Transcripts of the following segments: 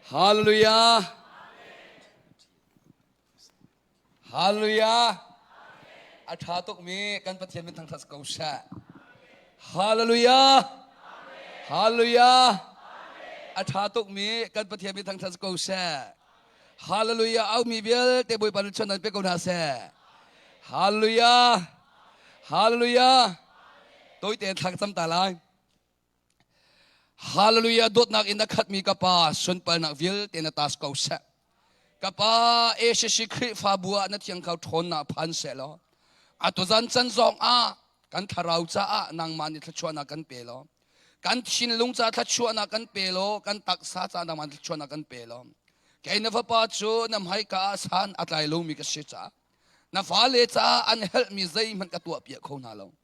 Hallelujah. Hallelujah. A ṭha tukmi kan Pathian min thangṭhat ko seh. Hallelujah. Hallelujah. A ṭha tukmi kan Pathian min thangṭhat ko seh. Hallelujah. Aumi vialte Bawipa nih chon nan pe ko hna seh. Hallelujah. Hallelujah. Tawite thla ka cam ta lai. Hallelujah dawtnak in a khatmi ka pa sunpalnak vialte na tas ko seh. Ka pa ACC Khrihfabu ah na thiang kho ṭhawnnak phan seh law atu zan can zong ah kan thlarau caah nangmah nih thluachuahnak kan pe law kan thinlung ca thluachuahnak kan pe law kan taksa ca nangmah nih thluachuahnak kan pe law kei na fapa cu na hmaika ah san a tlai lomi ka si caah na fale caah an helhmi zeihmanh ka tuahpiak kho hna lo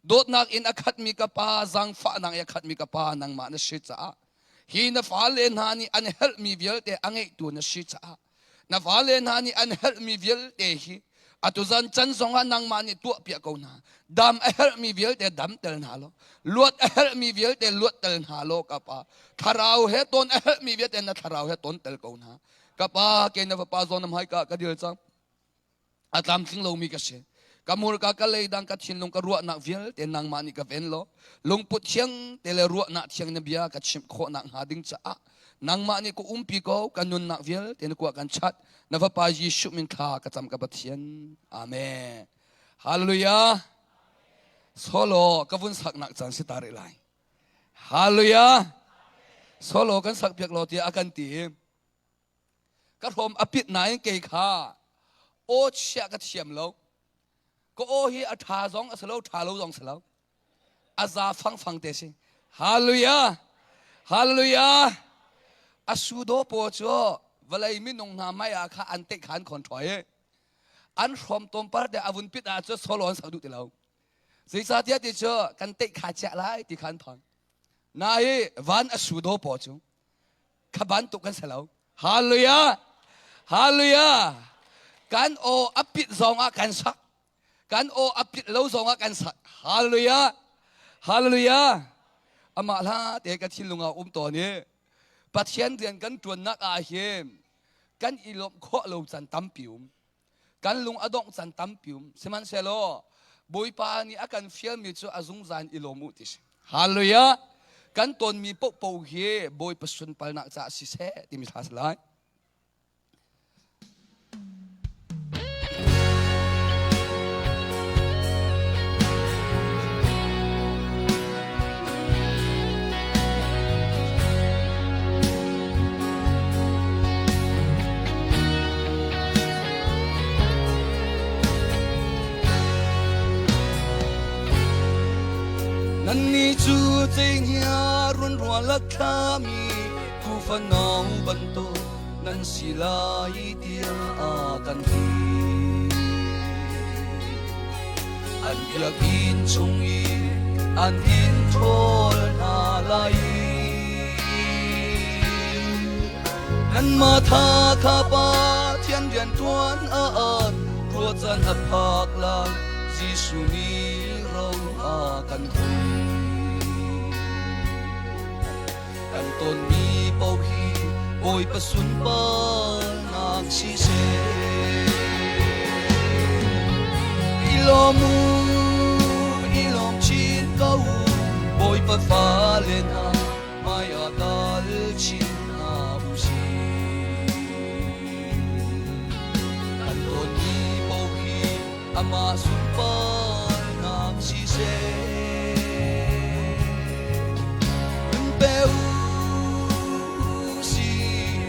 Dawtnak in a khatmi ka pa, zaangfahnak in a khatmi ka pa nangmah na si caah hi na fale hna nih an helhmi vialte a ngeihtu na si caah na fale hna nih an helhmi vialte hi atu zan can zongah nangmah nih tuahpiak ko hna. Dam a herhmi vialte dam tel hna law, luat a herhmi vialte luat tel hna law ka pa. Thlarau he ton a herhmi vialte na thlarau he ton tel ko hna. Ka pa, ke na fapa zawn na hmaika ka dil cang. A tlamtling lomi ka si. Ka hmurka ka leidang ka thinlung ka ruahnak vialte nangmah nih ka ven law lungput thiang te le ruahnak thiang na bia ka chimh khawhnak hnga ding caah nangmah nih ka umpi ko ka nunnak vialte na kuah kan chat na fapa Jesuh min thla ka cam ka Pathian. Amen. Hallelujah. Solo ka vun saknak caan si ta rih lai. Hallelujah. Solo kan sak piak law tiah a kan ti. Ka hrom a pit nain kei kha aw chiah ka thiam lo. Ka aw hi a ṭha zong a si lo, ṭha lo zong si lo. A za fangfang te si. Hallelujah! Hallelujah! A sudo paw cu vawlei minung hna hmai ah kha an teih kha an khon ṭhoi i an hrom tom par te a vun pit ah cu solo an sak duh ti lo. Zeicahtiah ti cu kan teih kha chiah lai ti kha an thon. Na i van a sudo paw cu kha bantuk kan si lo. Hallelujah! Hallelujah! Kan aw a pit zong ah kan sak. Kan aw a pit lo zong ah kan sak. Hallelujah! Hallelujah! Amah hla te ka thinlung ah um tawn i Pathian rian kan ṭuannak ah hin kan i lawmh khawh lo can tampi um. Kan lung a dongh can tampi um. Sihmanhsehlaw Bawipa nih a kan fialmi cu a zungzal in i lawm u ti si. Hallelujah! Kan tawnmi paohpaoh hi Bawipa sunpalnak caah siseh timi hla si lai. Nannih cu cenghngia runrual a thlami tuufa no bantuk nan si lai tiah a kan ti. An biakinn chung i an in ṭhawl hna lai i Nanmah tha kha Pathian rianṭuan ah ruahchan a phak lai Jesuh nih ro a kan hui. Kan tonmi paoh hi Bawipa sunparnak siseh. I lawm u, i lawm chin ko u, Bawipa fale hna hmaiah kal chin hna u sih. Kan dawtmi paoh hi amah sunparnak siseh. Nun pe u sih,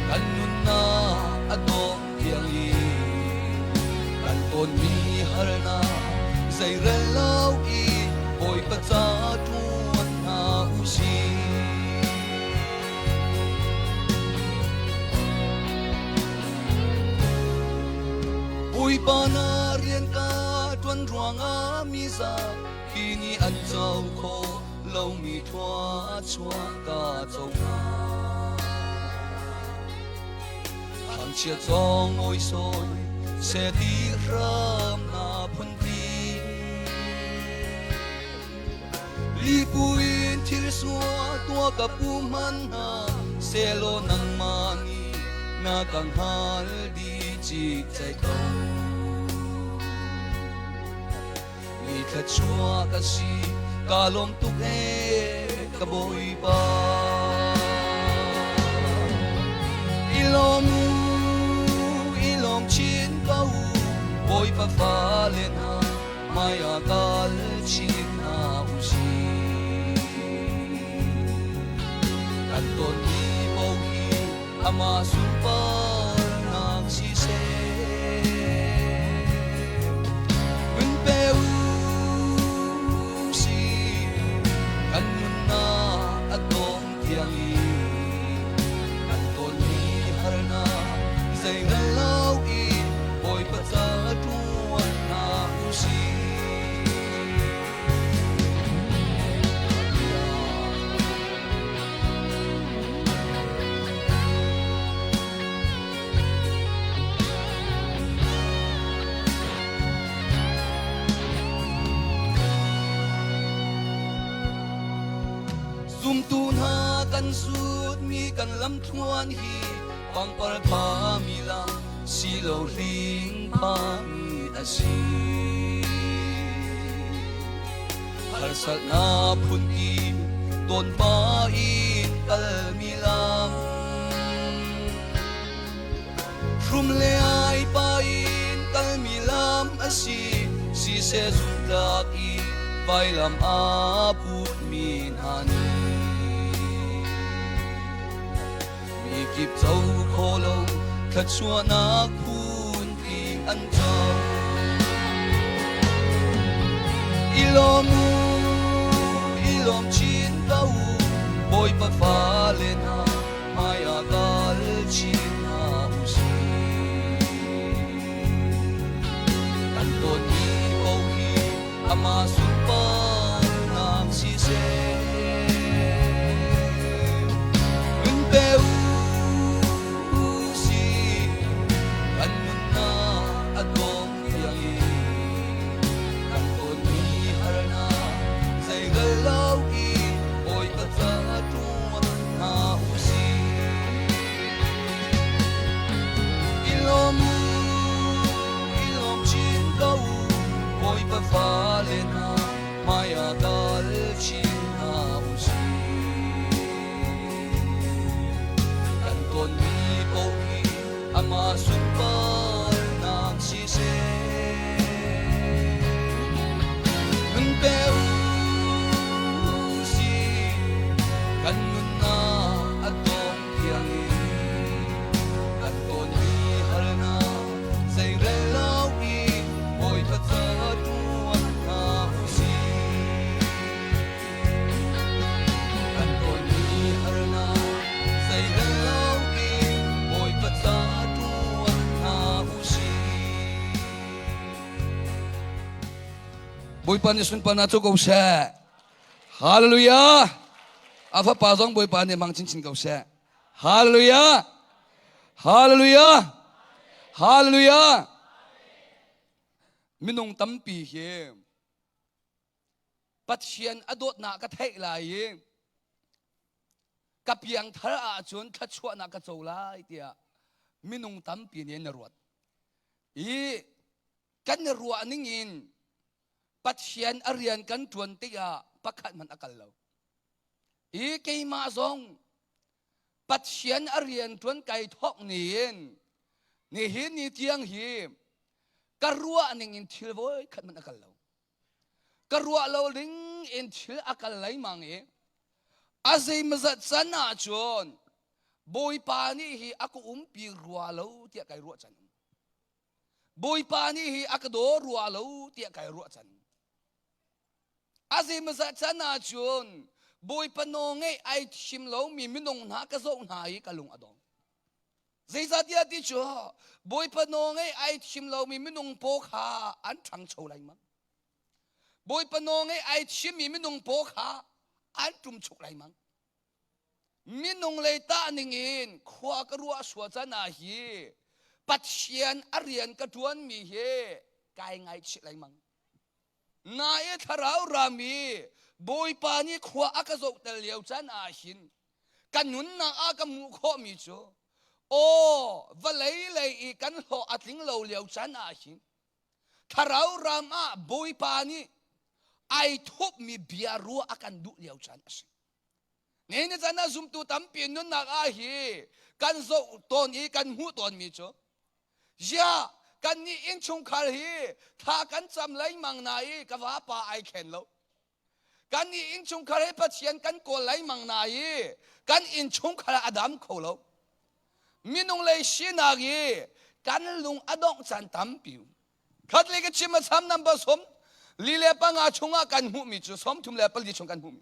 kan nunnak a dawh tiang i kan tonmi harnak zeirel lo i Bawipa ca ṭuan hna u sih. Bawipa na rian ka ṭuan ruangah mi zapi nih an co khawh lomi thluachuah ka co hna. Thangchiat zong oi sawi seh ti hram na phunpi. Lipu in thil sua tua ka pu hman hna selaw nangmah. Na ka hngal dih cikcek ko. Mi thluachuah ka si, ka lawm tuk ee, ka Bawipa. I lawm u, i lawm chin ko u, Bawipa fale hna, hmai ah kal chin hna u sih. Kan tonmi paoh hi amah sunparnak siseh. Nun pe u sih, kan nunnak a dong tiang i kan tonmi harnak zei hngal lo in Bawipa ca ṭuan hna u sih. Zumtu hna kan zutmi kan lamthluan hi pangpar phami lam si lo hling phami a si. Harsatnak phunki tawn pa in kalmi lam Hrum le ai pa in kalmi lam a si siseh zumtlak i vailam aa putmi hna nih mi kip co kho lo thluachuahnak phunpi an co. I lawm u, i lawm chin ko u, Bawipa fale hna hmai ah kal chin hna u sih. Kan dawtmi ko hi amah sunparnak siseh. Nun pe u sih, kan nunnak a dawm tiang in kan tonmi harnak zeigal lo in Bawipa ca ṭuan hna u sih. I lawm u, i lawm chin ko u, Bawipa fale hna hmai ah kal chin hna u sih. Kan tonmi paoh hi amah sunparnak siseh. Nun pe u sih, kan nunnak a dong tiang in kan tonmi harnak zeirel lo in Bawipa ca ṭuan hna u sih. Kan tonmi harnak zeirel lo in Bawipa ca ṭuan hna u sih. Bawipa nih sunparnak cu ko seh. Hallelujah! A fapa zong Bawipa nih hmang chinchin ko seh. Hallelujah! Hallelujah! Hallelujah! Minung tampi hi Pathian a dawtnak ka theih lai i ka piangthar ahcun thluachuahnak ka co lai tiah minung tampi nih an ruat. I kan i ruah ning in Pathian a rian kan ṭuan tikah pakhat hmanh a kal lo. I keimah zong Pathian a rian ṭuan kai thawk ni in nihin ni tiang hi ka ruah ning in thil voi khat hmanh a kal lo. Ka ruah lo ding in thil a kal lengmang i a zeimazat can ahcun Bawipa nih hi a ka umpi rua lo tiah kai ruah can. Bawipa nih hi a ka daw rua lo tiah kai ruah can. A zeimazat can ahcun Bawipa nawl ngeih ai thim lomi minung hna ka zoh hna i ka lung a dong. Zeicahtiah ti cu Bawipa nawl ngeih ai thim lomi minung paw kha an ṭhangcho lengmang. Bawipa nawl ngeih ai thimmi minung paw kha an ṭumchuk lengmang. Minung lei tah ningin khua ka ruah sua can ah hi Pathian a rian ka ṭuanmi hi kai ngaihchih lengmang. Nain thlarau ram i Bawipa nih khua a ka zohter lio can ah hin ka nunnak ah ka hmuh khawhmi cu. Aw, vawlei lei i kan hlawh a tling lo lio caan ah hin thlarau ram ah Bawipa nih ai thupmi bia ruah a kan duh lio caan a si. Ni ni caan ah zumtu tampi nunnak ah hi kan zoh tawn i kan hmuh tawnmi cu ziah kan nih innchungkhar hi thla kan cam lengmang na i ka vapa ai khen lo. Kan nih innchungkhar hi Pathian kan kawl lengmang na i kan innchungkhar a dam kho lo. Minung lei sinak i kan lung a dongh caan tampi. Khat le ka chim a cham number som li le panga chungah kan hmuhmi cu 34 chung kan hmuhmi.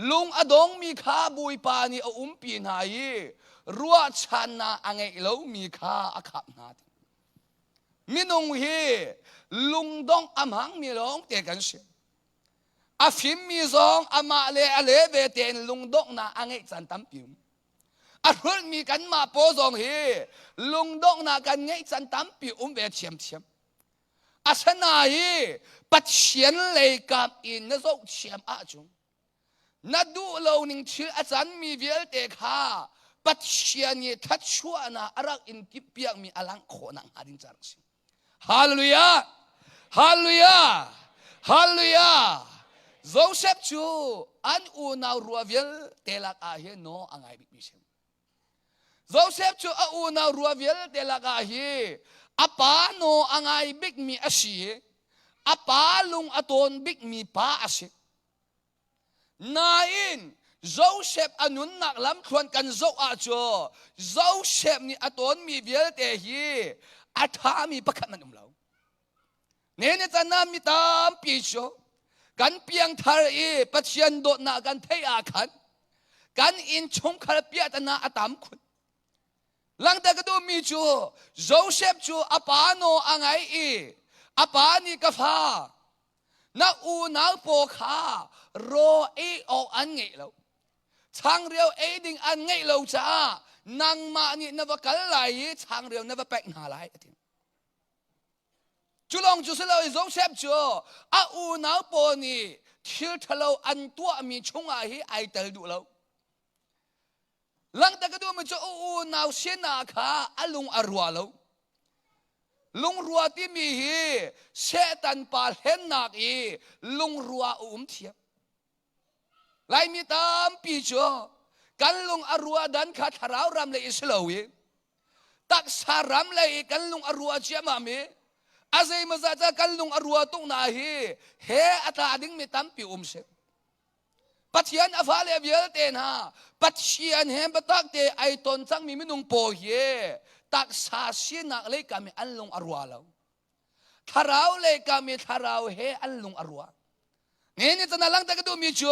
Lung a dongmi kha Bawipa nih a umpi hna i ruahchannak a ngeih lomi kha a khap hna. Minung hi lungdongh a hmangmi lawng te kan si. A fimmi zong amah le a le ve tein lungdonghnak a ngeih caan tampi um. A hrulhmi kanmah paw zong hi lungdonghnak kan ngeih caan tampi um ve thiamthiam. Asana hi Pathian lei kap in na zoh thiam ahcun na duh lo ning thil a canmi vialte kha Pathian nih thluachuahnak a rak in timhpiakmi a langh khawh nakhnga ding caah a si. Hallelujah! Hallelujah! Hallelujah! Joseph cu an unau rua vialte lak ah hin no a ngai bikmi si. Joseph cu a unau rua vialte lakah hi a pa naw a ngai bikmi a si i a pa lung a tawn bikmi pa a si. Nain Joseph a nunnak lamthluan kan zoh ahcun Joseph nih a tawnmi vialte hi a ṭhami pakhat man um lo. Nene can ah mi tampi cu kan piangthar i Pathian dawtnak kan theih ah khan kan innchungkhar piahtana a tam khun. Langter ka duhmi cu Joseph cu a pa naw a ngai i a pa nih ka fa na unau paw kha raw ei awk an ngeih lo. Changreu ei ding an ngeih lo caah nangmah nih na va kal lai i changreu na va pek hna lai a ti. Cu lawng cu si lo Joseph cu a unau pawl nih thil ṭhalo an tuahmi chungah hi ai tel duh lo. Langhter ka duhmi cu a unau sinah kha a lung a rua lo. Lungrua timi hi Satan pa hlennak i lungrua a um thiam. Laimi tampi cu kan lung a rua dan kha thlarau ram le i si lo i taksa ram lei i kan lung a rua ciammam i a zeimawzat ca kan lung a rua tuk na hi he a tla dingmi tampi um si. Pathian a fale vialte hna Pathian he biatak te ai ton cangmi minung pawl hi taksa sinak lei kam i an lung a rua lo. Thlarau lei kam i thlarau he an lung a rua. Ni ni cana lang te ka duhmi cu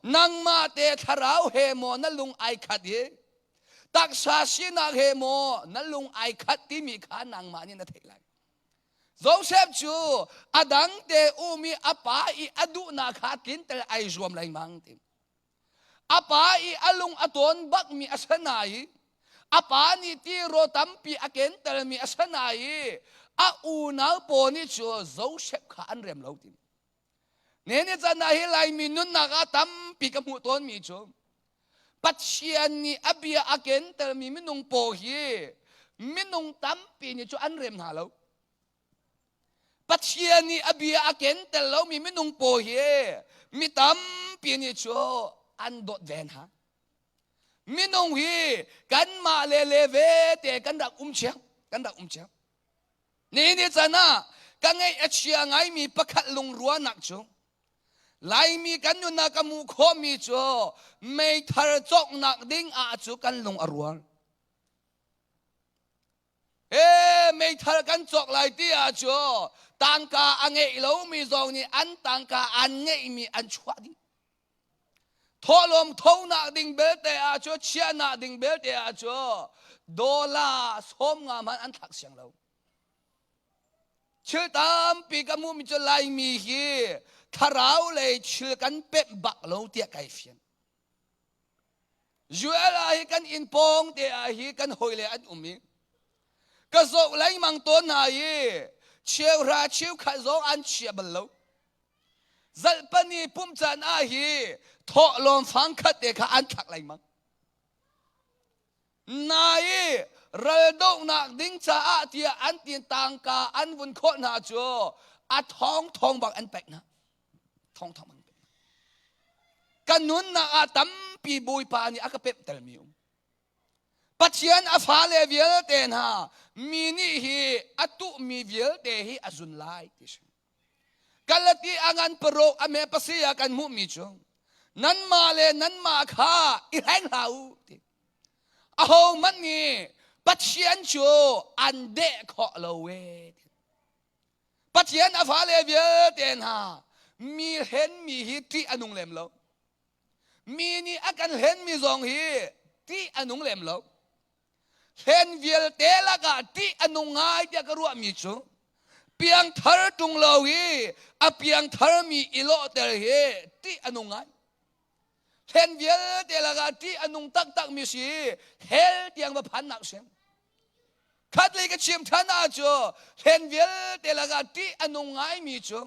nangmah te thlarau he maw na lung ai khat i taksa sinak he maw na lung ai khat timi kha nangmah nih na theih lai. Joseph cu a dang te um i a pa i a duhnak kha tlinter ai zuam lengmang ti. A pa i a lung a tawn bakmi a si nai a pa nih tiraw tampi a kentermi a si nai a unau pawl nih cu Joseph kha an rem lo ti. Ne ni can ah hi Laimi nunnak ah tampi ka hmuh tawnmi cu Pathian nih a bia a kentermi minung pawl hi minung tampi nih cu an rem hna lo. Pathian nih a bia a kenter lomi minung pawl hi mi tampi nih cu an dawt ve hna. Minung hi kanmah le le ve te kan rak um cio, kan rak um cio. Ni ni can ah ka ngeih a chia ngaimi pakhat lungruahnak cu Laimi kan nunnak ka hmuh khawhmi cu meithal cawknak ding ah cu kan lung a rual. Ee meithal kan cawk lai ti ah cu tangka a ngeih lomi zong nih an tangka an ngeihmi an chuah dih. Thawhlawm thonak ding belte ah cu chiahnak ding belte ah cu dollar 50 hmanh an thlak siang lo. Thil tampi ka hmuhmi cu Laimi hi thlarau lei thil kan pemh bak lo tiah kai fian. UL ah hi kan inn pawng te ah hi kan hawile an um i ka zoh lengmang tawn hna i cheuhra cheukhat zong an chia bal lo. Zalhpani pumh caan ah hi thawhlawm fangkhat te kha an thlak lengmang. Nai i Raldohnak ding caah tiah an tin tangka an vun khawh hna cu a thong thong bang an pek hna. Thong thong bang. Kan nunnak ah tampi Bawipa nih a ka pemh telmi um. Pathian a fale vialte hna mi nih hi a tuhmi vialte hi a zun lai ti si. Galati a ngan paruk a me pasi ah kan hmuhmi cu nanmah le nanmah kha i hleng hlah u ti. Aho hmanh nih Pathian cu an deh khawh lo e ti. Pathian a fale vialte hna mi hlenmi hi ṭih a nung lem lo. Mi nih a kan hlenmi zong hi ṭih a nung lem lo. Hlen vialte lakah ṭih a nung ngai tiah ka ruahmi cu piangthar ṭung lo i a piangtharmi i lawhter hi ṭih a nung ngai. Hlen vialte lakah ṭih a nung taktakmi si hell tiang va phannak si. Khatlei ka chim ṭhan ah cu hlen vialte lakah ṭih a nung ngaimi cu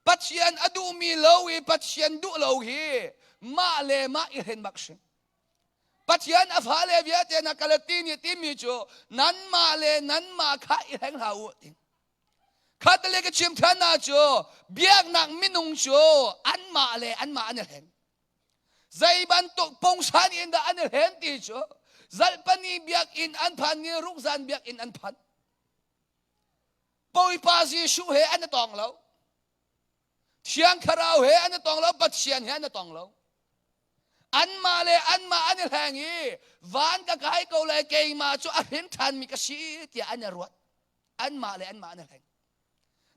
Pathian a duhmi lo i Pathian duh lo hi mah le mah i hren bak si. Pathian a fale vialte na kalati nih timi cu nanmah le nanmah kha i hleng hlah u ti. Khatlei ka chim ṭhan ah cu biaknak minung cu anmah le anmah an i hleng. Zei bantuk pungsan in dah an i hlen ti cu zalpani biakinn an phan ni rukzan biakinn an phan. Bawipa Jesuh he an i tong lo. Thiang Thlarau he an i tong lo, Pathian he an i tong lo. Anmah le anmah an i hleng i van ka kai ko lai keimah cu a hrin ṭhanmi ka si tiah an i ruat. Anmah le anmah an i hleng.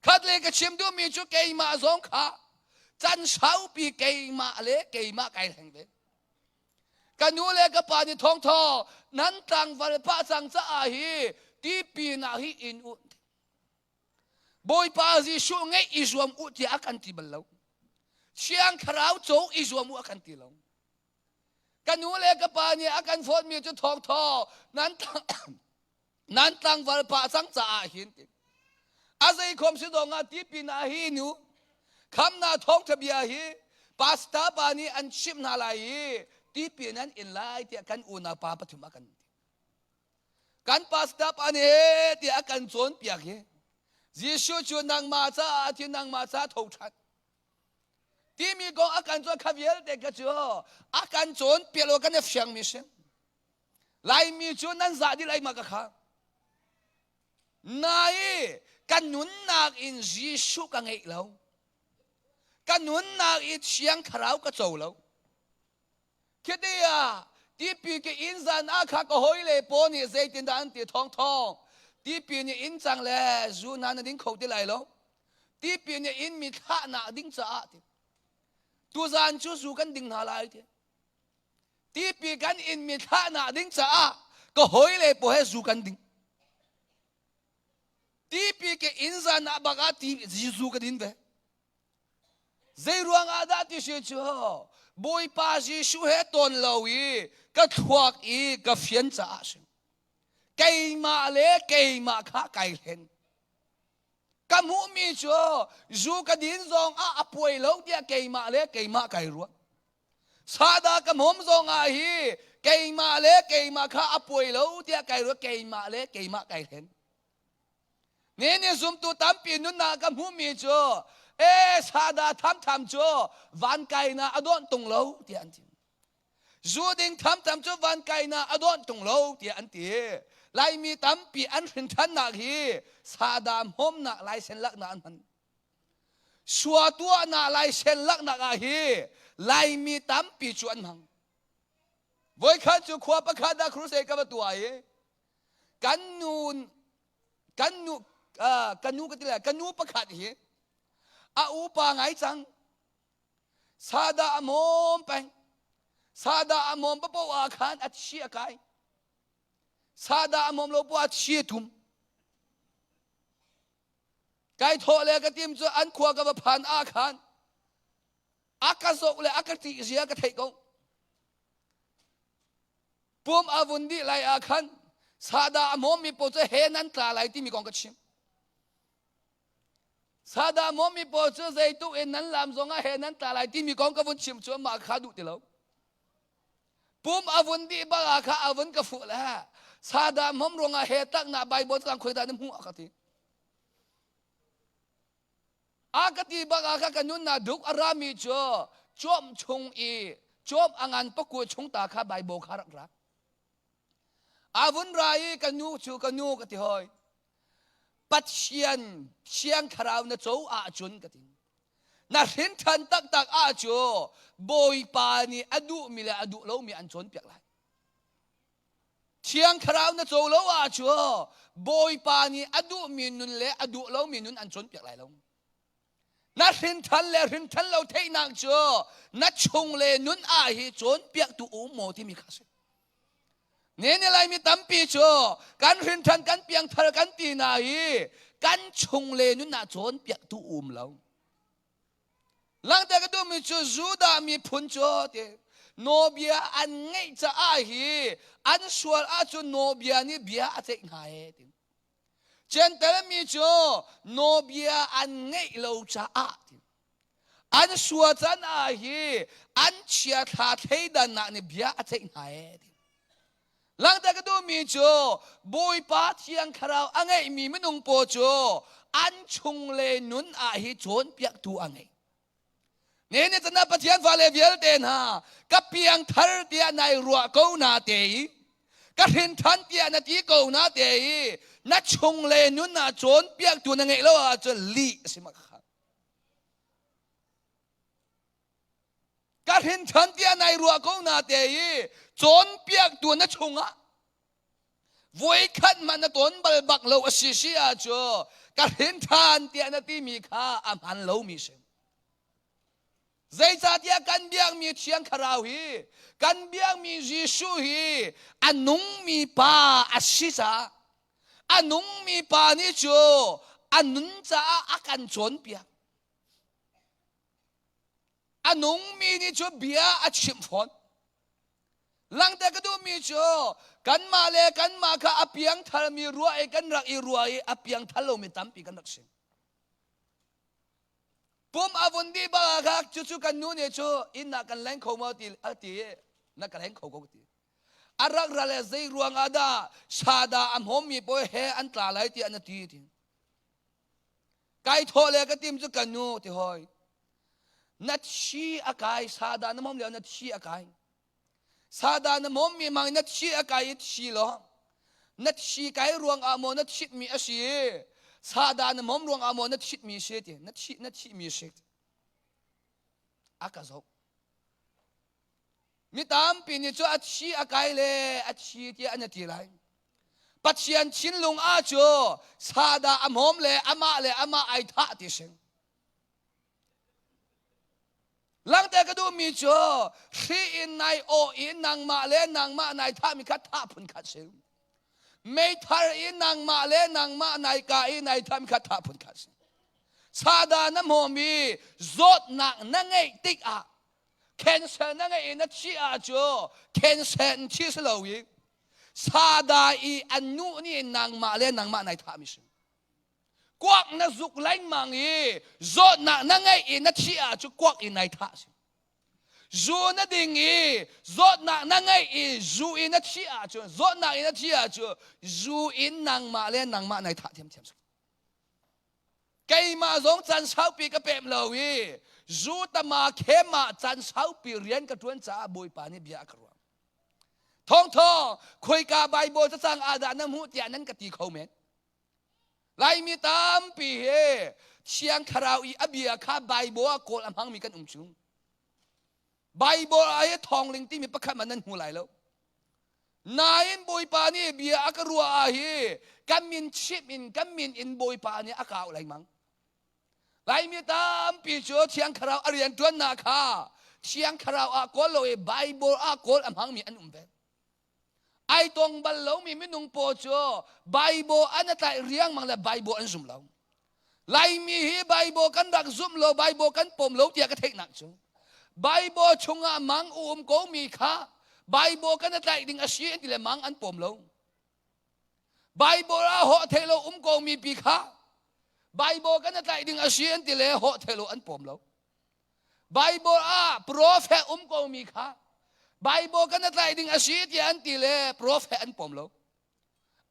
Khat le ka chim duhmi cu keimah zong kha can saupi keimah le keimah kai hleng ve. Ka nu le ka pa nih thawngthaw nan tlangval pah cang caah hi tipi nak hi in u. Bawipa Jesuh ngeih i zuam u tiah a kan ti bal lo. Thiang Thlarau co i zuam u a kan ti lo. Ka nu le ka pa nih a kan fawtmi cu thawngthaw nan nan tlangval pah cang caah hin a zei khom si dong ah tipi na hi nu khamna thawngtha bia hi pastor pa nih an chimh hna lai i tipi nan in lai tiah kan unau pa pathum a kan ti kan pastor pa nih tiah a kan cawnpiak hi Jesuh cu nangmah caah a thi nangmah caah tho ṭhan timi kong a kan cawn kha vialte ka cu a kan cawnpiak lo kan i fiangmi si Laimi cu nan zah dih lai ma ka kha. Nai ka nunnak in Jesuh ka ngeih lo. Ka nunnak i Thiang Thlarau ka co lo. Khiti ah tipi ke inn zan ah kha ka hoi le paw nih zeitindah an ti thawng thawng. Tipi nih inn cang le zu hna na ding kho ti lai lo. Tipi nih inn mi thlahnak ding caah ti. Tuzan cu zu kan ding hna lai ti. Tipi kan in mi thlahnak ding caah ka hawile pawl he zu kan ding. Tipi ke inn zan ah bak ah ti zu ka din ve. Zei ruang ah dah ti si cu Bawipa Jesuh he tawn lo i ka thluak i ka fian caah si. Keimah le keimah kha kai hlen. Ka hmuhmi cu zu ka din zong ah a puai lo tiah keimah le keimah kai ruah. Sada ka hmawm zong ah hi keimah le keimah kha a puai lo tiah kai ruat keimah le keimah kai hlen. Ni ni zumtu tampi nunnak ka hmuhmi cu e sada thamtham cu van kaina a dawnh tung lo tiah an ti. Zu ding thamtham cu van kaina a dawnh tung lo tiah an ti. Laimi tampi an hrin ṭhannak hi sada hmawmnak laisen laknak an hman. Sua tuahnak laisen laknak ah hi Laimi tampi cu an hmang. Voikhat cu khua pakhat ah crusade ka va tuah i kan nu kan nu ka nu ka ti lai ka nu pakhat hi a upa ngai cang sada a mawm peng sada a mawm papo ah khan a thi a kai sada a mawm lo po a thi a thum Kai thawh le ka tim cu an khua ka va phan ah khan a ka zoh le a ka ṭih zia ka theih ko. Pum a vun dih lai ah khan sada a hmawmmi pawl cu he nan tla lai timi kong ka chim. Sada a hmawmmi pawl cu zeituk in nan lam zongah he nan tla lai timi kong ka vun chim cu mah kha duh ti lo. Pum a vun dih bak ah kha a vun ka fuh le. Sada hmom ruangah he taknak Bible cang khoi dah na hmuh a ka ti. A ka ti bak ah ka nunnak duk a rami cu cuam chung i cuam a ngan pakua chung ta kha Bible kha rak ra. A vun ra i ka nu cu ka nu ka ti hoi. Pathian Thiang Thlarau na co ahcun ka ti. Na hrin ṭhan taktak ahcu Bawipa nih a duhmi le a duh lomi an cawnpiak lai. Thiang Thlarau na co lo ahcun Bawipa nih a duhmi nun le a duh lomi nun an cawnpiak lai lo. Na hrinthan le hrinthan lo theihnak cu na chung le nun ah hi cawnpiaktu um maw timi kha a si. Ne ni Laimi tampi cu kan hrinthan kan piangthar kan ti na hi kan chung le nun ah cawnpiaktu um lo. Langhter ka duhmi cu Judah miphun cu ti nawbia an ngeih caah hi an sual ahcun nawbia nih bia a ceih hna ee ti. Jentail mi cu nawbia an ngeih lo caah ti. An sual can ah hi an chiathla thleidannak nih bia a ceih hna ee ti. Langhter ka duhmi cu Bawipa Thiang Thlarau a ngeihmi minung pawl cu an chung le nun ah hi cawnpiaktu a ngei. Ne ni cana Pathian fale vialte hna ka piangthar tiah nai ruah ko na te i ka hrinthan tiah na ti ko na te i na chung le nun ah cawnpiaktu na ngeih lo ahcun lih a si mak kha. Ka hrinthan tiah nai ruah ko na te i cawnpiaktu na chungah voikhat hmanh na tawn bal bak lo a si si ah cu ka hrinthan tiah na timi kha a hman lomi si. Zeicahtiah kan biakmi Thiang Thlarau hi kan biakmi Jesuh hi a nungmi pa a si caah a nungmi pa nih cu a nun caah a kan cawnpiak. A nungmi nih cu bia a chimh fawn. Langhter ka duhmi cu kanmah le kanmah kha a piangtharmi ruah i kan rak i ruah i a piangthar lomi tampi kan rak si. Pum a vun dih bak ah kha cucu kan nu nih cu inn ah kan leng kho maw ti a ti i na ka leng kho ko ti. A rak ra le zei ruang ah dah sada a hmawmmi pawl he an tla lai tiah na ti ti. Kai thawh le ka tim cu ka nu ti hoi. Na thi a kai sada na mom lio na thi a kai. Sada na mom mi mang na thi a kai i thi lo. Na thi kai ruang ah maw na thit mi a si. Sada na mom ruang ah maw na thit mi si ti. Na thi na thi mi si. A ka zoh. Mi tampi nih cu a thi a kai le a thi tiah an ti lai. Pathian thinlung ah cu sadah a hmawm le amah le amah ai thah ti si. Langhter ka duhmi cu hri in nai aw i nangmah le nangmah nai thahmi kha thah phun khat si. Meithar i nangmah le nangmah nai ka i nai thahmi kha thah phun khat si. Sadah na hmawm i zawtnak na ngeih tikah Cancer na ngeih i na thih ahcun cancer in thi si lo i sada i an nu nih nangmah le nangmah nai thahmi si. Kuak na zuk lengmang i zawtnak na ngeih i na thih ahcun kuak i nai thah si. Zu na ding i zawtnak na ngeih i zu i na thih ahcun zawtnak i na thih ahcun zu in nangmah le nangmah nai thah thiamthiam si. Keimah zong caan saupi ka pem lo i zu tama khem ah caan saupi rian ka ṭuan caah Bawipa nih bia a ka ruah. Thawngthawng khoika Bible cacang ah dah na hmuh tiah nan ka ti kho men. Laimi tampi hi Thiang Thlarau i a bia kha Bible ah kawl a hmangmi kan um chung. Bible ah hi thawngling timi pakhat man nan hmu lai lo. Nain Bawipa nih bia a ka ruah ah hi kan min chimh in kan min in Bawipa nih a ka auh lengmang. Laimi tampi cu Thiang Thlarau a rian ṭuannak kha Thiang Thlarau ah kawl lo i Bible ah kawl a hmangmi an um ve. Ai tong bal lomi minung paw cu Bible an a tlaih riangmang le Bible an zum lo. Laimi hi Bible kan rak zumh lo, Bible kan pom lo tiah ka theihnak cu. Bible chungah mang um ko mi kha Bible kan a tlaih ding a si an ti le mang an pom lo. Bible ah hawh thei lo um ko mi pi kha Bible kan a tlaih ding a si an ti le hawh thei lo an pom lo. Bible ah prophet um ko mi kha Bible kan a tlaih ding a si tiah an ti le prophet an pom lo.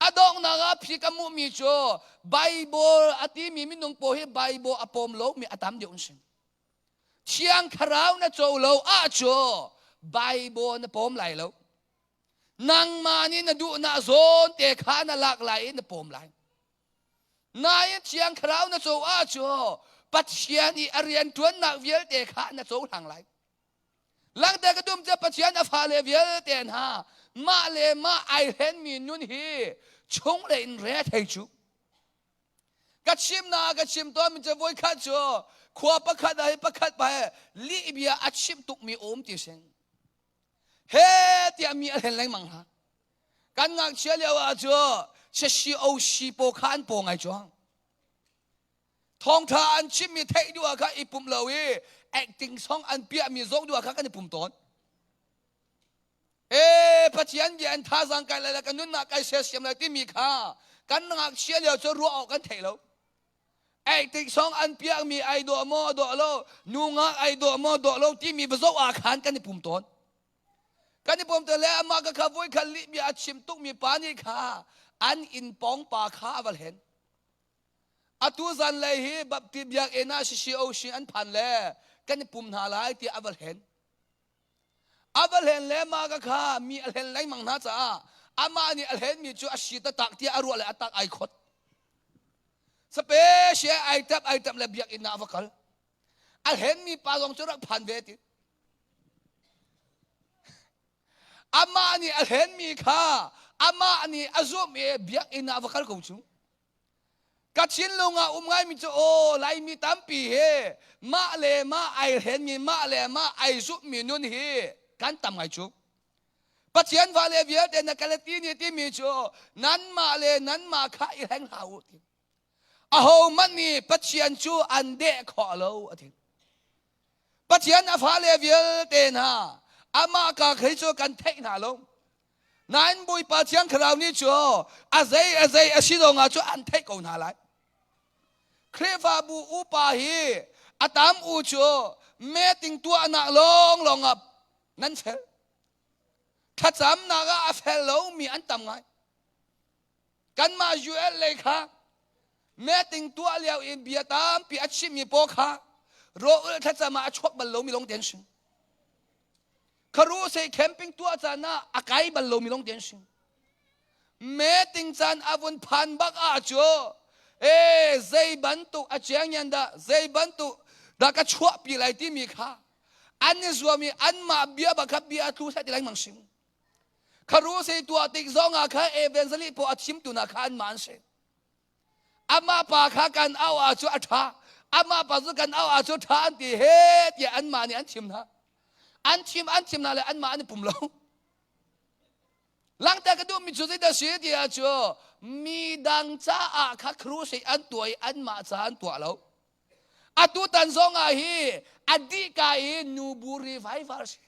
A donghnak ah phi ka hmuhmi cu Bible a timi minung pawl hi Bible a pawm lomi a tam deuh an si. Thiang Thlarau na co lo ahcun Bible na pawm lai lo. Nangmah nih na duhnak zawn te kha na lak lai i na pawm lai. Nain Thiang Thlarau na co ahcun Pathian i a rianṭuannak vialte kha na cohlang lai. Langte ka dum cu Pathian a fale vialte hna mah le mah ai hlenmi nun hi chunglei in re thei cu. Ka chim na ka chim tawn mi cu voikhat cu khua pakhat ah hi pakhat pa he lih bia a chim tukmi um ti sing. He tiah mi a hlen lengmang hna. Kan ngakchia lio ah cu CCOC paw kha an paw ngai cuang. Thawngtha an chimmi theih duh ah kha i pumh lo i acting song an piahmi zoh duh ah kha kan i pum tawn. Ee Pathian bia in thazaang kai lai le ka nunnak kai sersiam lai timi kha kan ngakchia lio cu ruah awk kan thei lo. Acting song an piahmi ai dawh maw dawh lo, nu ngak ai dawh maw dawh lo timi va zoh ah khan kan i pum tawn. Kan i pum tawn le amah ka kha voi khat lih bia a chim tukmi pa nih kha an inn pawng pa kha a va hlen. Atu zanlei hi Baptist biakinn ah CCOC an phan le kan i pum hna lai tiah a va hlen. A va hlen le mah ka kha mi a hlen lengmang hna caah amah nih a hlenmi cu a si taktak tiah a ruah le a tak ai khot. Sape she ai tap ai tap le biakinn ah a va kal. A hlenmi pa zong cu rak phan ve ti. Amah nih a hlenmi kha amah nih a zumh i biakinn ah va kal ko cu. Ka thinlung ah um ngaimi cu aw Laimi tampi hi mah le mah ai hlenmi mah le mah ai zumhmi nun hi kan tam ngai cu. Pathian fale vialte na kalati ni timi cu nanmah le nanmah kha i hleng hlah u ti. Ahohmanh nih Pathian cu an deh khawh lo a ti. Pathian a fale vialte hna amah ka khi cu kan theih hna lo. Nain Bawipa Thiang Thlarau nih cu a zei a zei a si zongah cu an theih ko hna lai. Khrihfabu upa hi a tam u cu meeting tuahnak lawnglawng ah nan fel. Thlacamnak ah a fel lomi an tam ngai. Kanmah UL lei kha meeting tuah lio in bia tampi a chimmi paw kha rawl thlacam ah a chuak bal lomi lawng te an si. Kharu sei camping tuah caan ah a kai bal lomi lawng te an si. Meeting caan a vun phan bak ah cu e zei bantuk a chiang yan dah zei bantuk dah ka chuahpi lai timi kha an i zuam i anmah bia bak kha bia a tlu seh ti lengmang si. Kharu sei tuah tik zong ah kha evangelist pawl a chimtu hna kha anmah an si. Amah pa kha kan au ah cu a ṭha. Amah pa cu kan au ah cu ṭha an ti he tiah anmah nih an chim hna. An chim an chim hna le anmah an i pum lo. Langhter ka duhmi cu zeidah si ti ah cu mi dang caah kha crusade an tuah i anmah ca an tuah lo. Atu tan zong ah hi a dih ka i nubu revival si.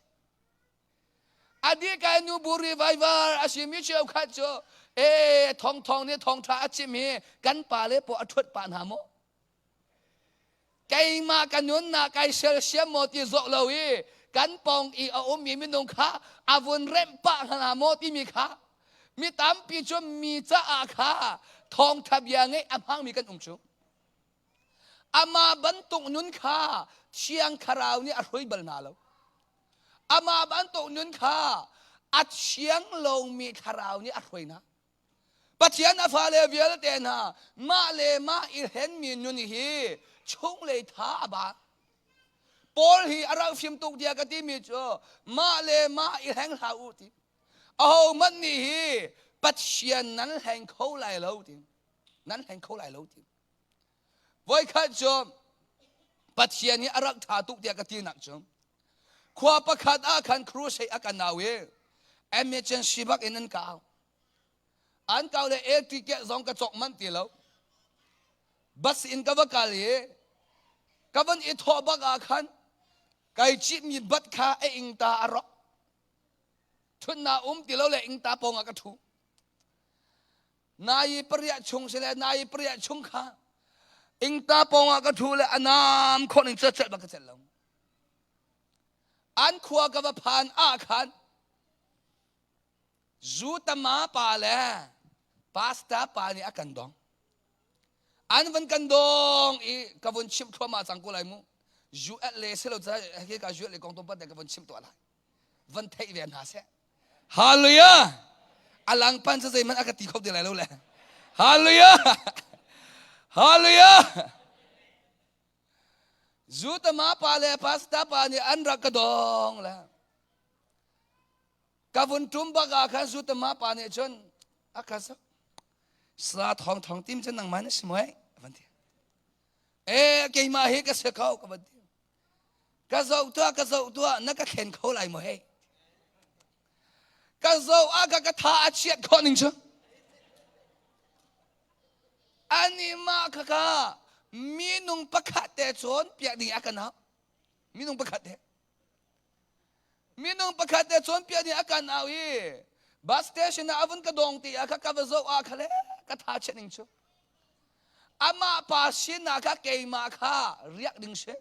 A dih nubu revival a simi cheukhat cu ee thongthong nih thongtha a chim hi kan pale paw a ṭhuat pah hna maw? Keimah ka nunnak kai sersiam maw ti zawh lo i kan pawng i a ummi minung kha a vun remh pah hna maw timi kha mi tampi cu mi caah kha thawngtha bia ngeih a hmangmi kan um cu. Amah bantuk nun kha Thiang Thlarau nih a hruai bal hna lo. Amah bantuk nun kha a thiang lomi thlarau nih a hruai hna. Pathian a fale vialte hna mah le mah i hlenmi nun hi chunglei tha a ba. Paul hi a rak fim tuk tiah ka timi cu mah le mah i hleng hlah u ti. Ahohmanh nih hi Pathian nan hleng kho lai lo ti. Nan hleng kho lai lo ti. Voikhat cu Pathian hi a rak ṭha tuk tiah ka tinak cu khua pakhat ah khan crusade a kan au i emergency bak in an ka au. An kau le air ticket zong ka cawk manh ti lo. Bus in ka va kal i ka van i thawh bak ah khan kai citmi bat kha a ingta a rawk. Thutnak um ti lo le ingta pawng ah ka ṭhu. Nai pariah chung si le nai pariah chung kha ingta pawng ah ka ṭhu le a nam khawh ning cu celh bak ka celh lo. An khua ka va phan ah khan zu tama pa le Pastor pa nih a kan dong. An van kan dong i ka vun chimh thluahmah cang ko lai mu. US le silo ca hi ka US le kong tumpat ka vun chimh tuah lai. Van theih ve hna seh. Hallelujah! Alang pan cu zeihmanh a ka ti kho ti lai lo le. Hallelujah! Hallelujah! Zutama pa le pastor pa nih an rak ka dong le. Ka vun ṭum bak ah khan Zutama pa nih cun a ka sak. Sala thawng thawng tim cu nangmah na si maw van ti. E keimah hi ka si kho ka van ti. Ka zoh tuah ka zoh tuah na ka thlen kho lai maw hei. Ka zoh ah ka ka tha a chiat khawh ning cu. Ani mah kha ka minung pakhat te cawn piak ding a kan hau. Minung pakhat te. Minung pakhat te cawnpiak nih a kan au i bus station ah a vun ka dong ti ah kha ka va zoh ah kha le ka tha chiat ning cu. Amah pa sin ah kha keimah kha riak ding si.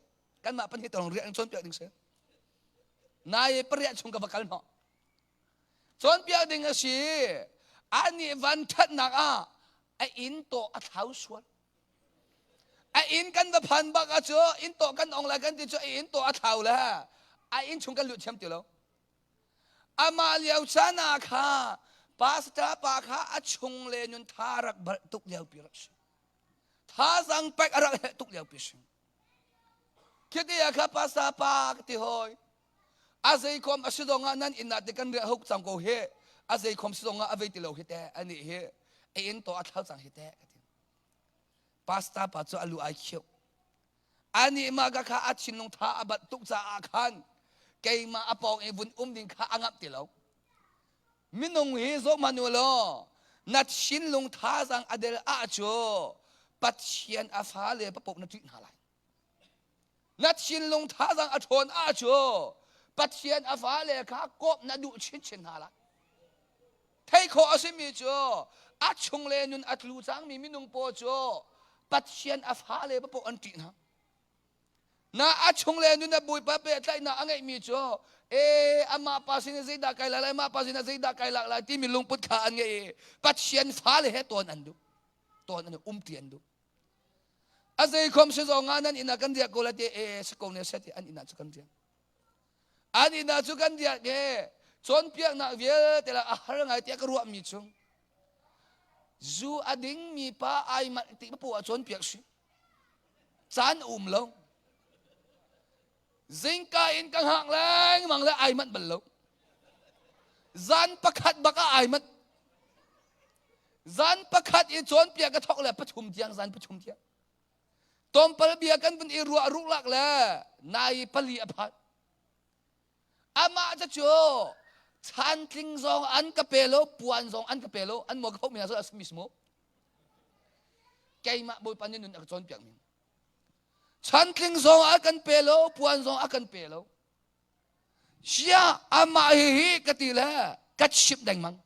Kanmah pan hi tong riak in cawnpiak ding si. Nai pariah chung ka va kal hnawh. Cawnpiak ding a si. Anih van thatnak ah a inn tawh a thlau sual. A inn kan va phan bak ah cu inn tawh kan ong lai kan ti cu a inn tawh a thlau le a inn chung kan lut thiam ti lo. Amah lio caan ah kha pastor pa kha a chung le nun tha rak balh tuk lio pi rak si. Thazang pek a rak heh tuk lio pi si. Khiti ah kha pastor pa ka ti hoi. A zeikhom a si zong ah nan inn ah te kan riah huk cang ko hi. A zeikhom si zong ah a vei ti lo hi te ani hi a inn tawh a thlau cang hi te ka ti. Pastor pa cu a lu ai kheuh. Anih mah ka kha a thinlung tha a bat tuk caah khan keimah a pawng i vun um ding kha a ngamh ti lo. Minung hi zoh hmanh u law na thinlung thazaang a del ah cu Pathian a fale papoh na ṭih hna lai. Na thinlung thazaang a ṭhawn ah cu Pathian a fale kha kawp na duh chinchin hna lai. Theih khawh a simi cu a chung le nun a tlu cangmi minung pawl cu Pathian a fale papoh an ṭih hna. Na a chung le nun a Bawipa pehtlaihnak a ngeihmi cu e amah pa sin zeidah kai lai amah pa sin zeidah kai lak lai timi lungput kha an ngei i Pathian fale he tawn an duh. Tawn an umṭi an duh. A zeikhom si zong ah nan inn ah kan riak ko la te e si ko ne se ti an inn ah cu kan riak. An inn ah cu kan riak e cawnpiaknak vialte la a har ngai tiah ka ruahmi cu zu a dingmi pa ai manh ti papoh ah cawnpiak si. Caan um lo. Zingka in ka hngak lengmang le ai manh bal lo. Zan pakhat bak ah ai manh. Zan pakhat i cawnpiak ka thawk le pathum tiang zan pathum tiang. Tompal bia kan vun i ruah ruklak le nai pali a phan. Amah ca cu chantling zong an ka pe lo, puan zong an ka pe lo, an mo ka mi hna a simi smu. Keimah Bawipa nih nun a ka cawnpiak mi. Chantling zong a kan pe lo, puan zong a kan pe lo. Sia amah hi hi ka ti le ka chimh dengmang.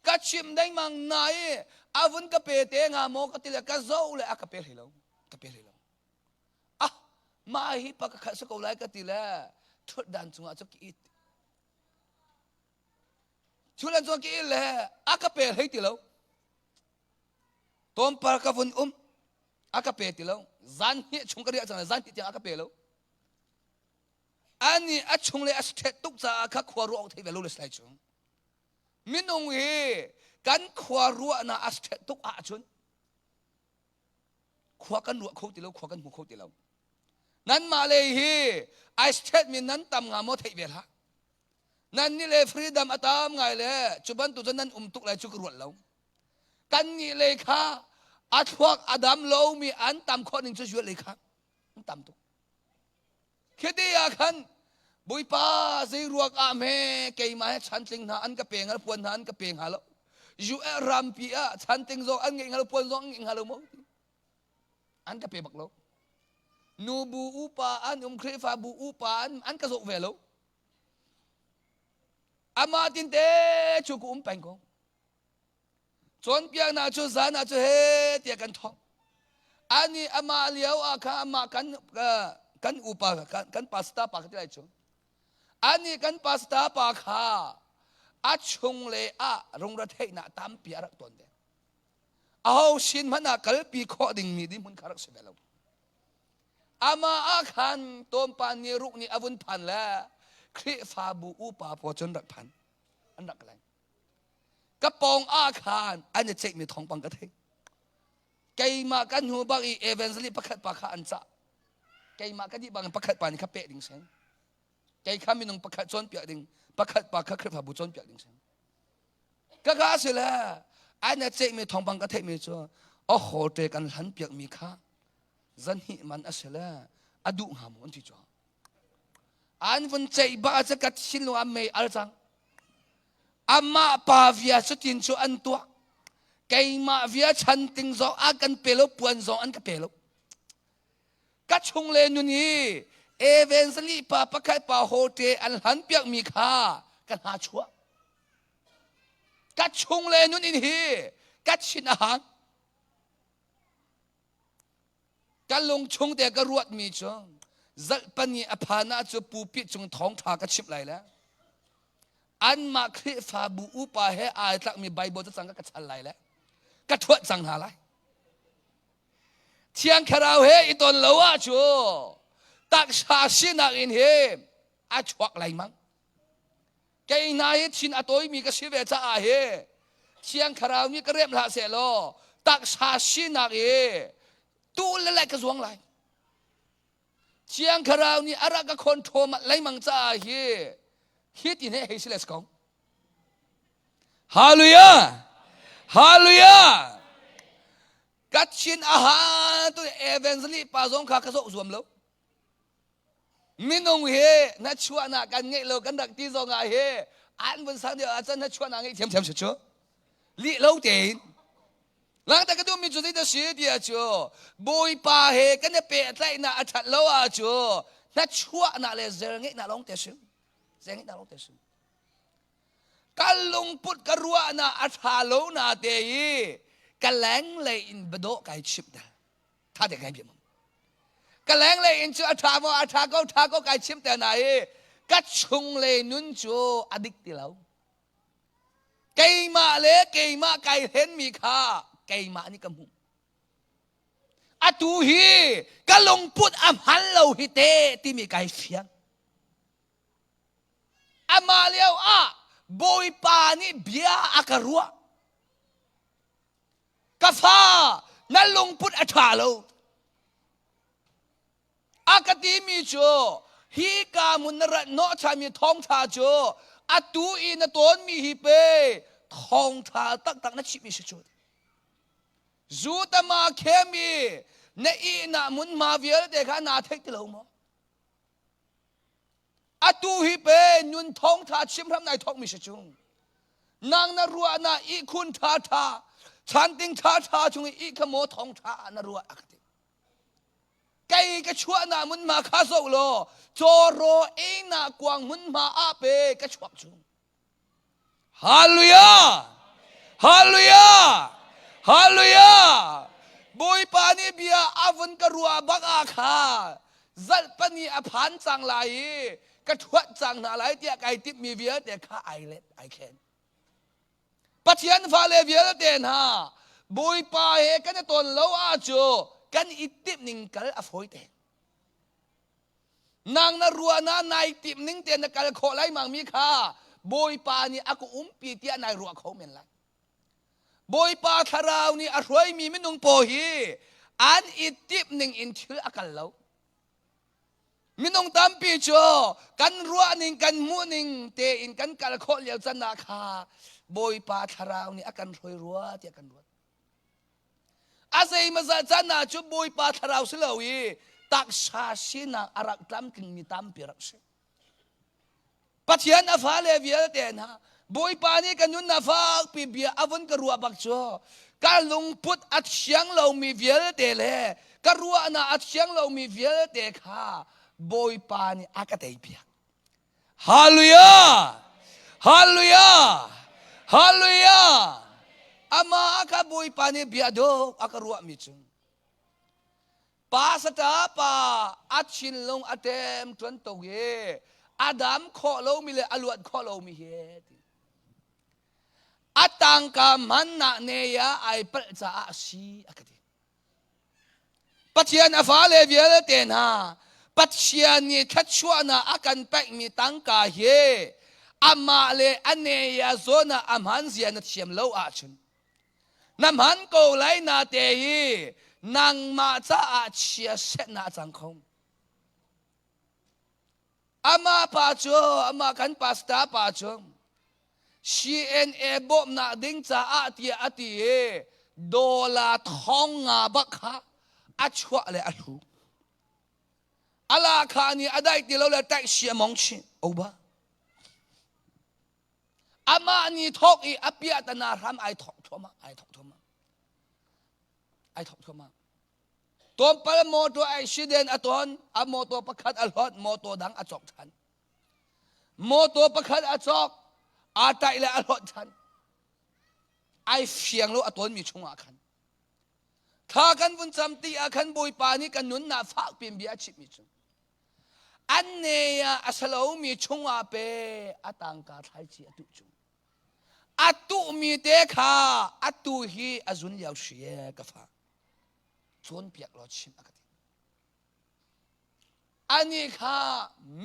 Ka chimh dengmang na i a vun ka pe te nga maw ka ti le ka zoh le a ka pe hlei lo. Ka pe hlei lo. Ah, mah hi pa ka khalh si ko lai ka ti le thutdan cungah cu ka it. Thutdan cungah ka it le a ka pe hlei ti lo. Tlawmpal ka vun um a ka pe ti lo. Zan hnih chung ka riah cang zan hnih tiang a ka pe lo. Ani a chung le a ṭhet tuk caah kha khua ruah awk thei ve lo le sai chung. Minung hi kan khua ruahnak a ṭhet tuk ahcun khua kan ruah kho ti lo, khua kan hmu kho ti lo. Nanmah lei hi ai ṭhet mi nan tam nga maw theih ve hlah. Nan nih le freedom a tam ngai le cu bantuk cun nan um tuk lai cu ka ruat lo. Kannih lei kha a thluak a dam lomi an tam khawh ning cu zual lei kha an tam tuk. Khiti ah khan Bawipa zei ruak ah hme keimah he chantling hna an ka pe hnga puan hna an ka pe hnga lo. US rampi ah chantling zong an ngeih hnga lo puan zong an ngeih hnga lo maw an ka pe bak lo. Nu bu upa an um Khrihfa bu upa an an ka zoh ve lo. Amah tinte cu ka um peng ko. Cawnpiaknak cu zan ah cu he tiah kan thawk. Ani amah lio ah kha amah kan kan upa kan, kan pastor pa ka ti lai cu. Ani kan pastor pa kha A chung le ah rungretheihnak tampi a rak tuan ve. Aho sin hmanh ah kalpi khawh dingmi dihmun kha rak si ve lo. Amah ah khan tawmpa ni ruk nih a vun phan le Khrihfabu upa pawl cun rak phan an rak leng. Ka pawng ah khan an i ceihmi thawngpang ka thei. Keimah kan hnu bak i evangelist pakhat pa kha an cah. Keimah ka dih bang pakhat pa nih kha peh ding sen. Kei kha minung pakhat cawnpiak ding, pakhat pa kha Khrihfabu cawnpiak ding sen. Ka ka si le an i ceihmi thawngpang ka theihmi cu a hote kan hlan piakmi kha zanhnih man a si le a duh hnga maw an ti cu. An vun ceih bak ah ka thinlung ah mei al cang. Amah pa via cutin cu an tuah. Keimah via chan ting zong a kan pe lo puan zong an ka pe lo. Ka chung le nun hi evangelist pa pakhat pa hote an hlan piakmi kha ka hna chuah. Ka chung le nun in hi ka chin a hang. Ka lung chung te ka ruatmi cu zalhpan i a phan ah cu pulpit cung thawngṭha ka chimh lai le anmah Khrihfabu upa he ai tlakmi Bible cacang ka ka chal lai le ka ṭhuat cang hna lai. Thiang Thlarau he i ton lo ah cu taksa sinak in hi a chuak lengmang. Kei hna hi thin a tawimi ka si ve caah hi Thiang Thlarau nih ka remh hlah seh law taksa sinak i tu le le ka zuang lai. Thiang Thlarau nih a rak ka control lengmang caah hi hi tin he hei si le si ko. Hallelujah! Hallelujah! Ka chin a ha tu evangelist pa zong kha ka zoh zuam lo. Minung hi na chuahnak kan ngeih lo kan rak ti zong ah hi an vun sang deuh ahcun na chuahnak ngeih thiamthiam si cu. Lih lo tein. Langta ka duhmi cu zeidah si ti ah cu Bawipa he kan i pehtlaihnak a ṭhat lo ah cu na chuahnak le zel ngeihnak lawng te si. Zel ngeihnak lawng te si. Ka lungput ka ruahnak a ṭha lo na te i ka lenglei in biadawh kai chimh tel. Tha te kai bia Ka lenglei in cu a ṭha maw a ṭha ko ṭha ko kai chimh tel na i ka chunglei nun cu a dik ti lo. Keimah le keimah kai hlenmi kha keimah nih ka hmuh. Atu hi ka lungput a hman lo hi te timi kai fiang. Amah lio ah Bawipa nih bia a ka ruah. Ka fa, na lungput a ṭha lo. A ka timi cu hi ka hmun na rat hnawhchanmi thawngṭha cu atu i na tawnmi hi pe thawngṭha taktak na chimhmi si cu. Zutama khemi na ihnak hmunhma vialte kha naa theih ti lo maw? Atu hi pe nun thawngtha chim hram nai thawkmi si cu. Nang na ruahnak ihkhun ṭha ṭha, chanting ṭha ṭha chung i ih kha maw thawngṭha ah na ruah a ka ti. Kei ka chuahnak hmunhma kha zoh law cawraw einak kuang hmunhma ah pe ka chuak cu. Hallelujah! Hallelujah! Hallelujah! Bawipa nih bia a vun ka ruah bak ah kha zalhpani a phan cang lai i ka ṭhuat cang hna lai tiah kai timhmi vialte kha ai let ai thlen. Pathian fale vialte hna Bawipa he kan i ton lo ahcu kan i timh ning kal a fawi te. Nang na ruahnak nai timh ning te na kal khawh lai mangmi kha Bawipa nih a ka umpi tiah nai ruah kho men lai. Bawipa thlarau nih a hruaimi minung paw hi an i timh ning in thil a kal lo. Minung tampi cu kan ruahning kan hmuhning tein kan kal khawh lio can ah kha Bawipa thlarau nih a kan hruai rua tiah kan ruat. A zeimazah can ah cu Bawipa thlarau si lo i taksa sinak a rak tlamtlingmi tampi rak si. Pathian a fale vialte hna Bawipa nih ka nun a fakpi bia a vun ka ruah bak cu ka lungput a thiang lomi vialte le ka ruahnak a thiang lomi vialte kha Bawipa nih a ka teipiak. Hallelujah! Hallelujah! Hallelujah! Amah ka Bawipa nih bia dawh a ka ruahmi cu pa sata pa a thinlung a tem tuan to i a dam khawh lomi le a luat khawh lomi hi ti. Tangka hmannak ne ah ai palh caah a si a ka ti. Pathian a fale vialte hna Pathian nih thluachuahnak a kan pekmi tangka hi amah le a ne a zawn ah a hman zia na thiam lo ahcun na hman ko lai na te hi nangmah caah chia setnak a cang kho. Amah pa cu amah kan pastor pa cu CNA bawmhnak ding caah tiah a ti i dollar thong nga bak kha a chuah le a hlu. Ala kha nih a daih ti lo le taih a mong chih oba. Amah nih thok i a piahtana hram ai thok thuahmah ai thok thuahmah ai thok thuahmah. Tlawmpal motor accident a ton, a motor pakhat a hlawt, motor dang a cawk ṭhan. Motor pakhat a cawk, aa taih le a hlawt ṭhan. Ai fiang lo a tawnmi chungah khan. Thla kan vun cam ti ah khan Bawipa nih kan nunnak fak piin bia a chimhmi cu an ne ah a salomi chungah pe a tangka thlaici a tuh cu a tuhmi te kha atu hi a zun lio hri e ka fa cawnpiak law chim a ka ti. Anih kha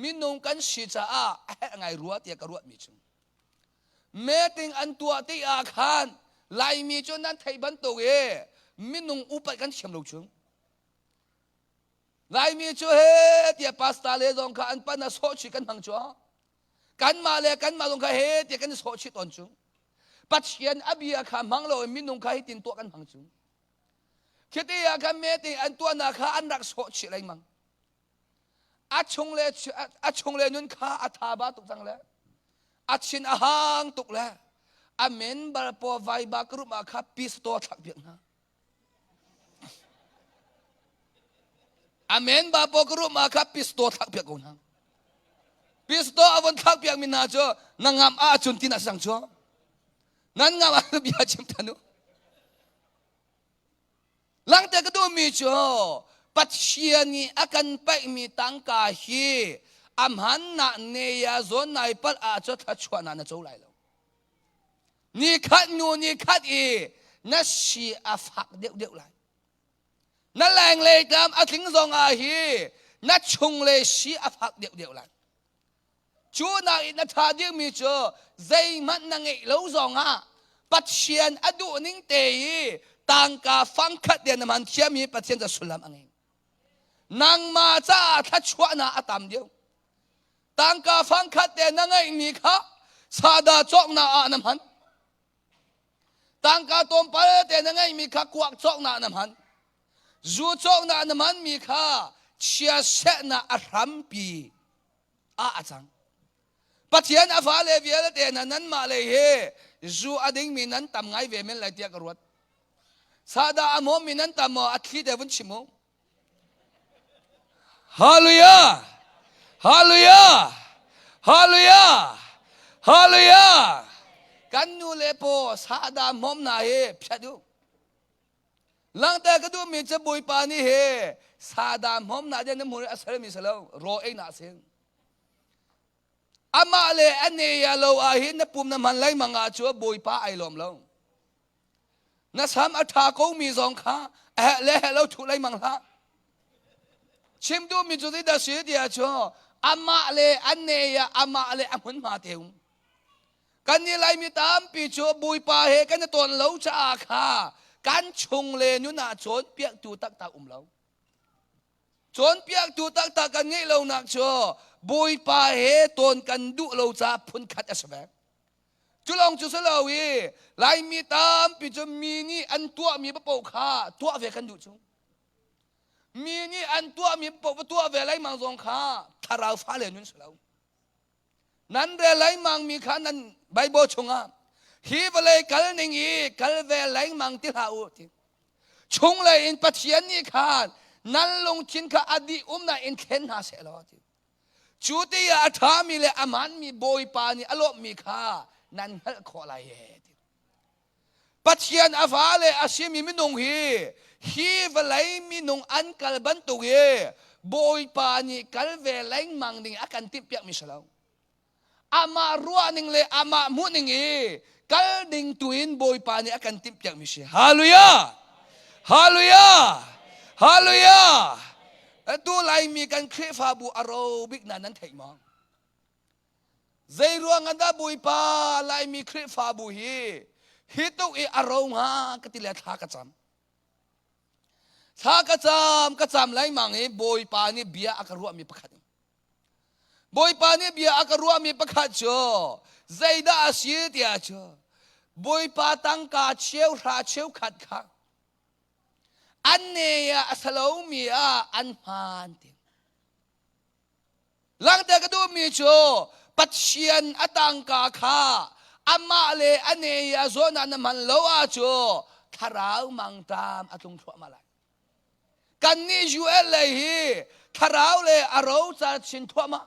minung kan si caah a herh ngai rua tiah ka ruahmi cu meeting an tuah ti ah khan Laimi cu nan theih bantuk i minung upat kan thiam lo chung. Laimi cu he tiah pastor le zong kha an pan a sawh chih kan hmang cu. Kanmah le kanmah zong kha he tiah kan i sawh chih tawn cu. Pathian a bia kha hmang lo in minung kha hitin tuah kan hmang cu. Khiti ah khan meeting an tuahnak kha an rak sawh chih lengmang. A chung le a chung le nun kha a tha ba tuk cang le a chin a hang tuk le a member paw vaiba group ah kha pistol thlak piak hna. A member paw group ah kha pistol thlak piak ko hna. Pistol a von thlak piak mi hna cu na ngam ahcun tin a sang cu. Nan ngam ah bia chim than u. Langhter ka duhmi cu Pathian nih a kan paihmi tangka hi a hmannak ne ya zawn nai palh ahcun thluachuahnak na co lai lo. Ni khat hnu ni khat i na si a fak deuhdeuh lai. Na lenglei tlam a tling zong ah hi na chunglei si a fak deuhdeuh lai. Cu nak in a ṭha dingmi cu zeihmanh na ngeih lo zongah Pathian a duh ning te i tangka fangkhat te na hman thiam hi Pathian ca sullam a ngei. Nangmah caah thluachuahnak a tam deuh. Tangka fangkhat te na ngeihmi kha sada cawknak ah na hman. Tangka tlawmpal te na ngeihmi kha kuak cawknak na hman. Zu cawknak na hmanmi kha chiasehnak a hrampi ah a cang. Pathian a fale vialte hna nanmah lei hi zu a dingmi nan tam ngai ve men lai tiah ka ruat. Sahdah a hmawmmi nan tam maw a thli te vun chim u. Hallelujah! Hallelujah! Hallelujah! Hallelujah! Kan nu le paw sahdah hmawmna hi phiat u. Langhter ka duhmi cu Bawipa nih he sada hmawmnak ding na hmur a sermi si lo raw einak sin. Amah le a ne ya lo ah hin na pum na hman lengmang ah cu Bawipa ai lawm lo. Na sam a ṭha ko mi zong kha a heh le heh lo thuh lengmang hlah. Chim duhmi cu zeidah si tiah cu amah le a ne ya amah le a hmunhma te um. Kan nih Laimi tampi cu Bawipa he kan i tawn lo caah kha kan chung le nun ah cawnpiaktu taktak um lo. Cawnpiaktu taktak kan ngeih lonak cu Bawipa he tawn kan duh lo caah phunkhat a si ve. Cu lawng cu si lo i Laimi tampi cu mi nih an tuahmi paoh kha tuah ve kan duh cu. Mi nih an tuahmi paoh tuah ve lengmang zong kha thlarau fale nun si lo. Nan rel lengmang mi kha nan Bible chungah hi vawlei kal ning i kal ve lengmang ti hlah u ti. Chunglei in Pathian nih khan nan lungthin kha a dih umnak in thlen hna seh law ti. Cu ti ah a ṭhami le a hmaanmi Bawipa nih a lawmhmi kha nan hngalh khawh lai e ti. Pathian a fale a simi minung hi hi vawlei minung an kal bantuk i Bawipa nih kal ve lengmang ding a kan timhpiakmi si lo. Amah ruahning le amah hmuhning i Kal ding tu in Bawipa nih a kan timhpiakmi si. Hallelujah! Hallelujah! Hallelujah! Atu Laimi kan Khrihfabu a ro bik na nan theih maw? Zei ruang ah dah Bawipa Laimi Khrihfabu hi hi tuk i a ro hnga ka ti le thla ka cam. Thla ka cam ka cam lengmang i Bawipa nih bia a ka ruahmi pakhat. Bawipa nih bia a ka ruahmi pakhat cu zeidah a si tiah cu Bawipa tangka cheu hra cheu khat kha an ne ah a salomi ah an hmaan ti. Langhter ka duhmi cu Pathian a tangka kha amah le a ne i a zawn ah na hman lo ahcun thlarau mangṭam a tlung thluahmah lai. Kannih UL lei hi thlarau le a roca chin thluahmah.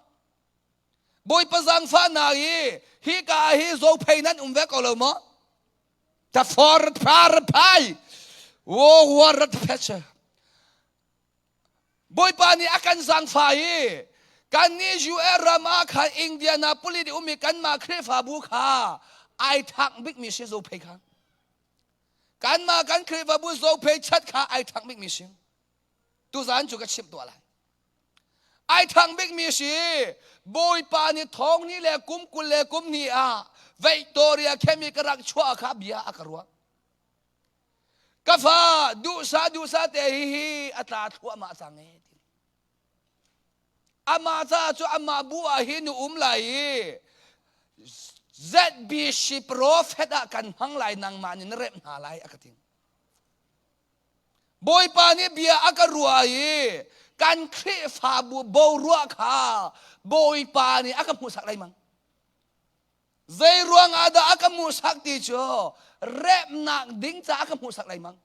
Bawipa zaangfahnak hi hika ah hi zophei nan um ve ko lo maw? Ta for phar phai wo war rat phe Bawipa nih a kan zaangfah i kannih US ram ah khan Indianapolis i ummi kanmah Khrihfabu kha ai thak bikmi si Zophei kha. Kanmah kan Khrihfabu Zophei chat kha ai thak bikmi si. Tuzaan cu ka chimh tuah lai. Ai thang bikmi si Bawipa nih thong ni le kum 20 le kum hnih ah Victoria khemi ka rak chuah kha bia a ka ruah. Ka fa duhsah duhsah te hi hi a tla thluahmah cang e ti. Amah caah cu amah bu ah hin um lai i ZBC prophet ah kan hmang lai nangmah nih na remh hna lai a ka ti. Bawipa nih bia a ka ruah i kan Khrihfabu boruah kha Bawipa nih a ka hmuhsak lengmang. Zei ruang ah dah a ka hmuhsak ti cu remnak ding caah a ka hmuhsak lengmang.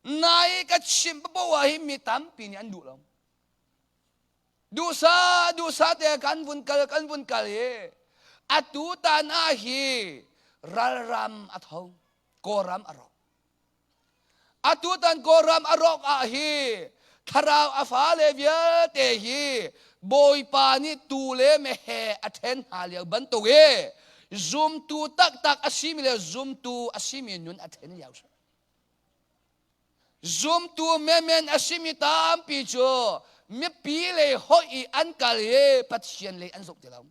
Nai ka chim paoh ah hi mi tampi nih an duh lo. Duhsah duhsah te kan vun kal kan vun kal i atu tan ah hi ralram a tho Kawlram a rawk. Atutan Kawlram a rawk ah hi thlarau a fale vialte hi Bawipa nih tu le meheh a ṭhen hna lio bantuk i zumtu taktak a simi le zumtu a simi nun a ṭhen lio si. Zumtu menmen a simi tampi cu mipi lei hoih i an kal i Pathian lei an zumh ti lo.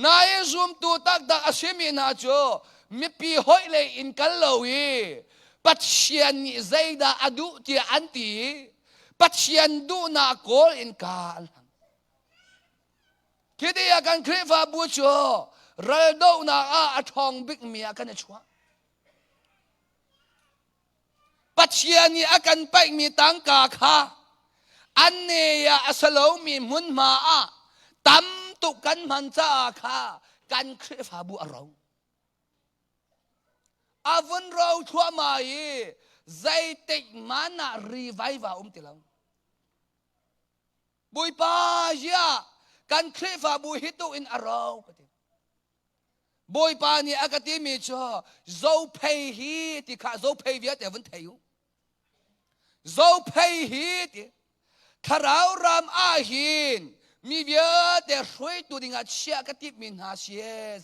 Nain zumtu taktak a simi hna cu mipi hoih lei in kal lo i Pathian nih zeidah a duh tiah an ti i Pathian duhnak kawl in ka an hlang. Khi ti ah kan Khrihfabu cu raldohnak ah a ṭhawng bikmi ah kan i chuah. Pathian nih a kan paihmi tangka kha an ne ah a si lomi hmunhma ah tam tuk kan hman caah kha kan Khrihfabu a ro. A vun ro thluahmah i zeitik man ah rivaiva um ti lo. Bawipa ziah kan Khrihfabu hi tuk in a ro ka ti. Bawipa nih a ka timi cu zophei hi ti kha zophei vialte vun thei u. Zophei hi ti thlarau ram ah hin mi vialte hruaitu dingah chiah ka timhmi hna si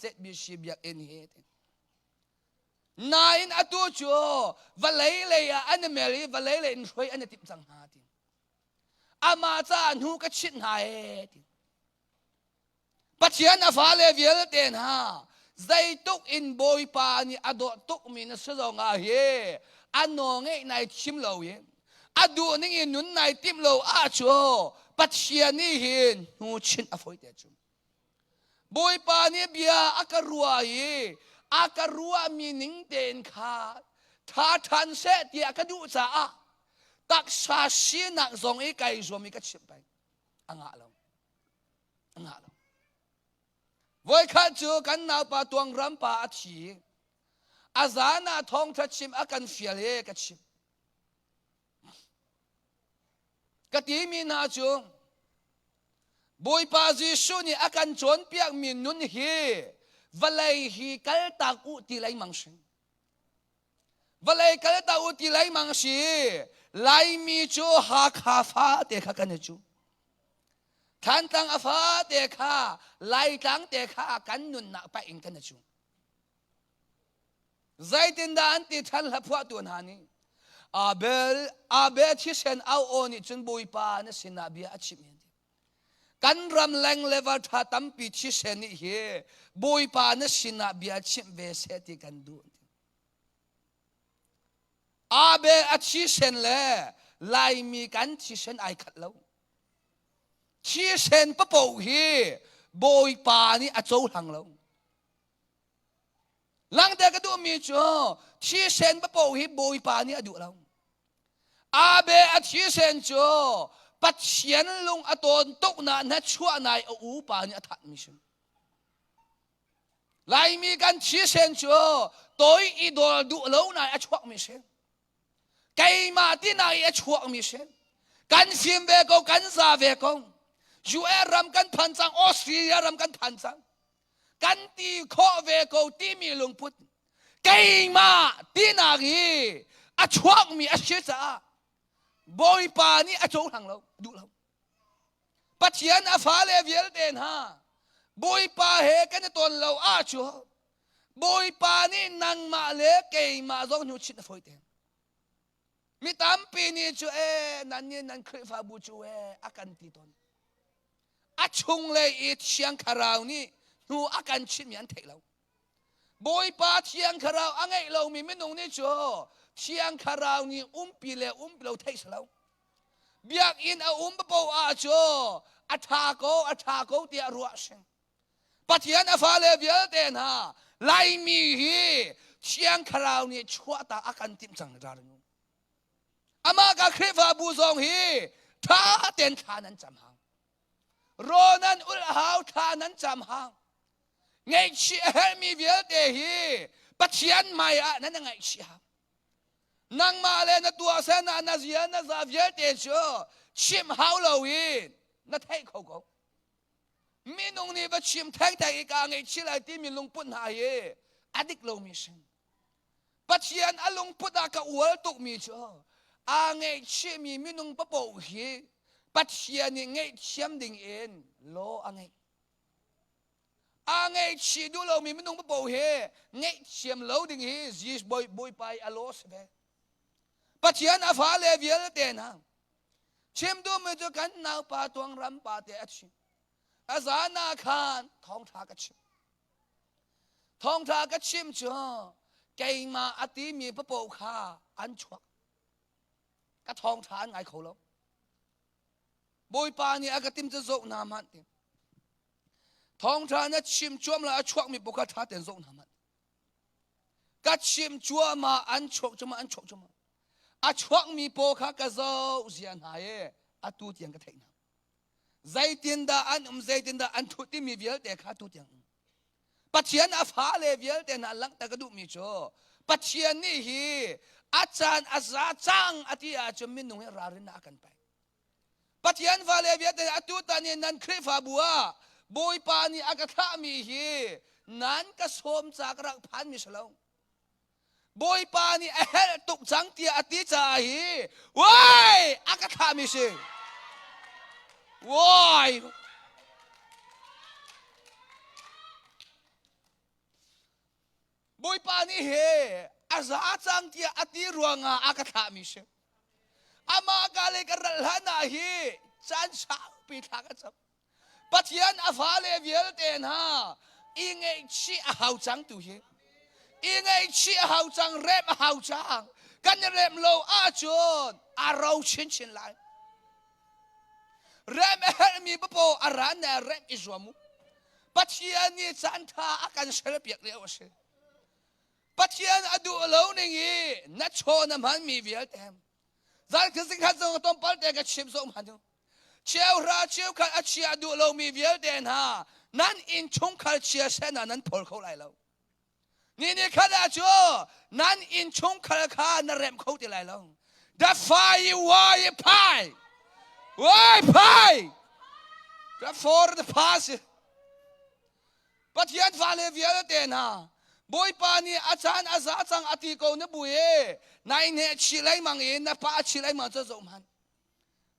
ZBC biakinn hi ti. Nain atu cu vawlei lei ah an i mer i vawlei lei in hruai an i timh cang hna ti. Amah caah hnu ka chit hna ee ti. Pathian a fale vialte hna zeituk in Bawipa nih a dawt tukmi na si zong ah hi a nawl ngeih nai thim lo i a duh ning in nun nai timh lo ahcun Pathian nih hin hnu chinh a fawi te cu. Bawipa nih bia a ka ruah i a ka ruahmi ning tein kha tha ṭhan seh tiah ka duh caah taksa sinak zong i kai zuam i ka chimh peng a ngah lo. A ngah lo. Voikhat cu kan naupa tuangram pa a thi. A zan ah thawngṭha chim a kan fial i ka chim. Ka timi hna cu Bawipa Jesuh nih a kan cawnpiakmi nun hi vawlei hi kaltak u ti lengmang si. Vawlei kal ta u ti lengmang si. Laimi cu Hakha fate kha kan i cu. Thantlang a fate kha Laitlang te kha kan nunnak paih in kan i cu. Zeitindah an ti ṭhan hlaphuahtu hna nih Abel Abel thisen au aw nih cun Bawipa na sinah bia a chimh an ti. Kan ram leng level ṭha tampi thisen nih hi Bawipa na sinah bia chimh ve seh ti kan duh. Abel a thisen le Laimi kan thisen ai khat lo. Thisen papoh hi Bawipa nih a cohlang lo. Langhter ka duhmi cu thisen papoh hi Bawipa nih a duh lo. Abe a thisen cu Pathian lung a tawn tuk na na chuah nai a upa nih a thatmi si. Laimi kan thisen cu toi i dawl duh lo nai a chuakmi si. Keimah ti nai a chuakmi si. Kan fim ve ko, kan za ve ko. US ram kan phan cang, Australia ram kan phan cang. Kan ti khawh ve ko timi lungput keimah tinak hi a chuakmi a si caah Bawipa nih a cohlang lo, duh lo. Pathian a fale vialte hna Bawipa he kan i ton lo ahcun Bawipa nih nangmah le keimah zong hnu chit a fawi te. Mi tampi nih cu ee nan nih nan Khrihfabu cu ee a kan ti tawn. A chunglei i Thiang Thlarau nih hnu a kan chimmi an theih lo. Bawipa Thiang Thlarau a ngeih lomi minung nih cu Thiang Thlarau nih umpi le umpi lo theih si lo. Biakinn a um paoh ah cu a ṭha ko, a ṭha ko tiah ruah a si. Pathian a fale vialte hna Laimi hi Thiang Thlarau nih chuahtak a kan timh cang ral nu. Amah ka Khrihfabu zong hi ṭha tein thla nan cam hang. Raw nan ulh hau thla nan cam hang. Ngaihchih a herhmi vialte hi Pathian hmai ah nan ngaihchih hang. Nangmah le na tuahsen ah na zia na za vialte cu chimh hau lo in na theih kho ko. Minung nih va chim thengtheng i kaa ngaihchih lai timi lungput hna hi a dik lomi si. Pathian a lungput ah ka ual tukmi cu aa ngaihchihmi minung papoh hi Pathian nih ngaihthiam ding in law a ngeih. Aa ngaihchih duh lomi minung papoh hi ngaihthiam lo ding hi Jesus Bawipa i a law si ve. Pathian a fale vialte hna chim duhmi cu kan naupa tuang ram pa te a chim. A zan ah khan thawngṭha ka chim. Thawngṭha ka chim cu keimah a timi papoh kha an chuak. Ka thawngṭha an ngai kho lo. Bawipa nih a ka tim cu zoh hna hmanh ti. Thawngṭha na chim cuam la a chuakmi paoh kha ṭha tein zoh hna hmanh. Ka chim cuahmah an chuak cuahmah an chuak cuahmah. A chuakmi paw kha ka zoh zia hna i atu tiang ka theih hna. Zeitindah an um zeitindah an ṭhut timi vialte kha tu tiang Pathian a fale vialte hna langhter ka duhmi cu Pathian nih hi a caan a za cang a ti ahcun minung hi ralrin a kan pek. Pathian fale vialte atu tan in nan Khrihfabu ah Bawipa nih a ka thlahmi hi nan ka sawm ca ka rak phanmi si lo. Bawipa nih a herh tuk cang tiah a ti caah hi wai a ka thlahmi si. Wai Bawipa nih he a za cang tiah a ti ruangah a ka thlahmi si. Amah ka le ka ral hlan ah hi caan saupi thla ka cam. Pathian a fale vialte hna i ngaihchih a hau cang tu hi. I ngaihchih a hau cang, rem a hau cang. Kan i rem lo ahcun a ro chinchin lai. Rem a herhmi papo a ran ne rem i zuam u. Pathian nih caan ṭha a kan serpiak lio a si. Pathian a duh lo ning i na chaw na hmanmi vialte zan khat zing khat zong tlawmpal te ka chim zong hman u. Cheuhra cheukhat a chia duh lomi vialte hna nan inn chungkhar chia seh na nan thawl kho lai lo. Ni ni khat ah cu nan inn chungkhar kha na remh kho ti lai lo. The fire why pai why pai the for the pass Pathian fale vialte hna Bawipa nih a caan a za cang a ti ko na bu e nai hne chi lengmang in na pa a chi lengmang cu zoh hmanh.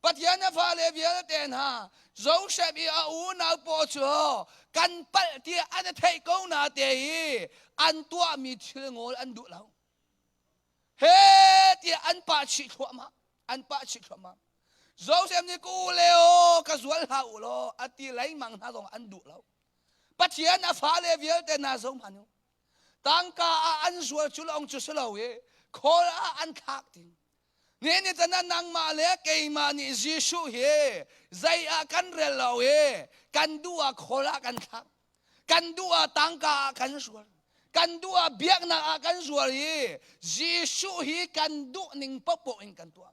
Pathian a fale vialte hna Joseph i a unau pawl cu kan palh tiah an i theih ko na te i an tuahmi thil ngawl an duh lo. He tiah an pah chih thluahmah. An pah chih thluahmah. Joseph nih ku le aw ka zual hlah u law a ti lengmang hna zong an duh lo. Pathian a fale vialte hna zo hmanh u. Tangka ah an zual cu lawng cu si lo i khawl ah an thlak ding. Ni ni tan ah nangmah le keimah nih Jesuh hi zei ah kan rel lo i kan duh ah khawl ah kan thlak. Kan duh ah tangka ah kan zuar. Kan duh ah biaknak ah kan zuar i Jesuh hi kan duh ning paohpaoh in kan tuah.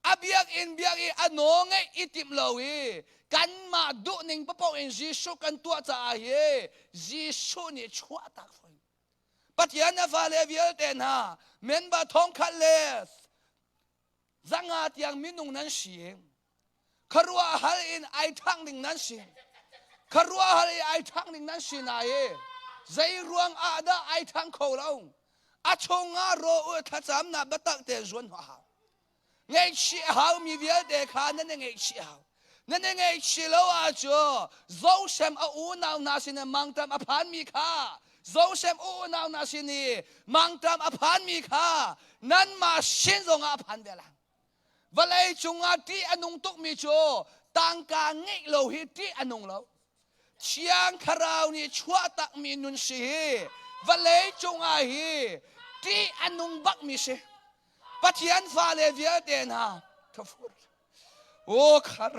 A biakinn biak i a naw ngeih i timh lo i kanmah duh ning paohpaoh in Jesuh kan tuah caah hi Jesuh nih chuahtak fawi. Pathian a fale vialte hna member thongkhat le zanga tiang minung nan si. Kharuah hal in ai ṭhang ding nan si. Kharuah hal i ai ṭhang ding nan si na i zei ruang ah dah ai ṭhang kho lo. A chungah ro u thlacamnak biatak te zuan hau. Ngaihchih a haumi vialte kha nan i ngaihchih a hau. Nan i ngaihchih lo ahcun Joseph a unau hna sin i mangṭam a phanmi kha Joseph a unau hna sin i mangṭam a phanmi kha nanmah sin zongah a phan ve lai. Vawlei cungah ṭih a nung tukmi cu tangka ngeih lo hi ṭih a nung lo. Thiang Thlarau nih chuah takmi nun si hi vawlei cungah hi ṭih a nung bakmi si. Pathian fale vialte hna thafur. O khar.